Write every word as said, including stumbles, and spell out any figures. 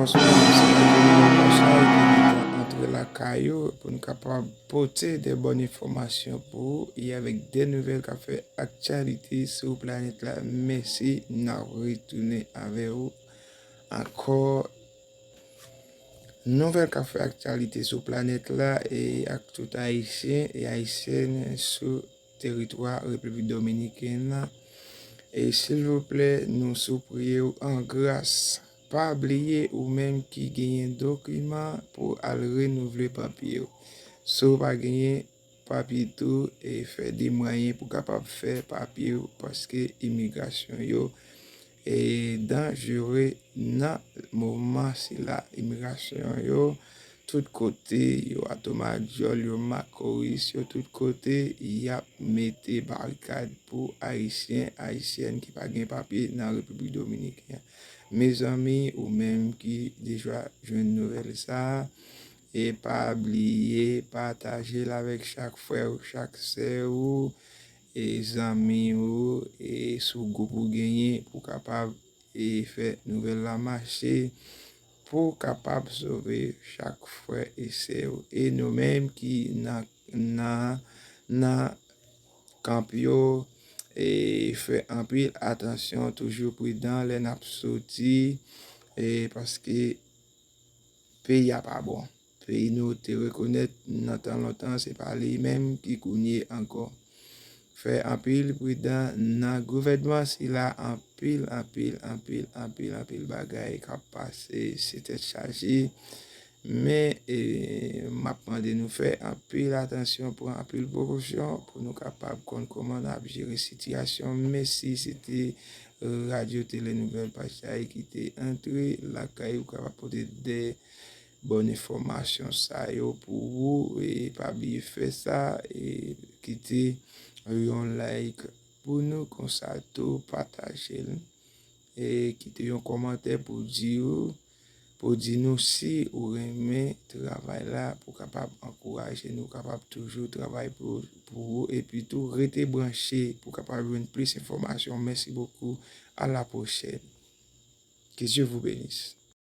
Paske nou se konsa, epi nou antre lakay ou pou nou kapab pote de bòn enfòmasyon pou ou e avèk de nouvèl k ap fè aktyalite sou planèt la. Mèsi, n ap retounen avè ou ankò. Nouvèl k ap fè aktyalite sou planèt la e ak tout Ayisyen e Ayisyèn sou teritwa Repiblik Dominikèn nan. E silvouplè, nou sipriye w an gras, pa bliye ou menm ki genyen dokiman pou al renouvle papye w. Si w pa genyen papye tou, e fè de mwayen pou kapab fè papye w, paske imigrasyon yo e danjere nan moman sila. Imigrasyon yo tout kote, yo atomadyòl, yo makoris, yo tout kote, y ap mete barikad pou Ayisyen, Ayisyèn ki pa gen papye nan Repiblik Dominikèn. Mezanmi, ou menm ki deja jwenn nouvèl sa a, e pa bliye pataje l avèk chak frè w, chak sè w, e zanmi w, e sou gwoup ou genyen pou kapab e fè nouvèl la mache, pou kapab sove chak frè e sè w. E nou menm ki nan, nan, nan kanp yo, e fè anpil atansyon, toujou pridan lè n ap soti, e paske peyi a pa bon. Peyi nou te rekonèt nan tan lontan, se pa li menm ki kounye ankò. Fè anpil pridan nan gouvènman sila, anpil, anpil, anpil, anpil, anpil bagay k ap pase, se tèt chaje. Men, e, m ap mande nou fè anpil atansyon, pran anpil prekosyon pou nou kapab konn kòman n ap jere sitiyasyon. Mèsi, se te Radyo Tele Nouvèl Pachay ki te antre lakay ou, kapab pote de bòn enfòmasyon sa yo pou ou. E pa bliye fè sa, e kite yon like pou nou, konsa tou pataje l, e kite yon kòmantè pou di ou, pou di nou si ou renmen travay la, pou kapab ankouraje nou, kapab toujou travay pou, pou ou, epi tou rete branche pou kapab jwenn plis enfòmasyon. Mèsi bokou, à la prochaine. Que Dieu vous bénisse.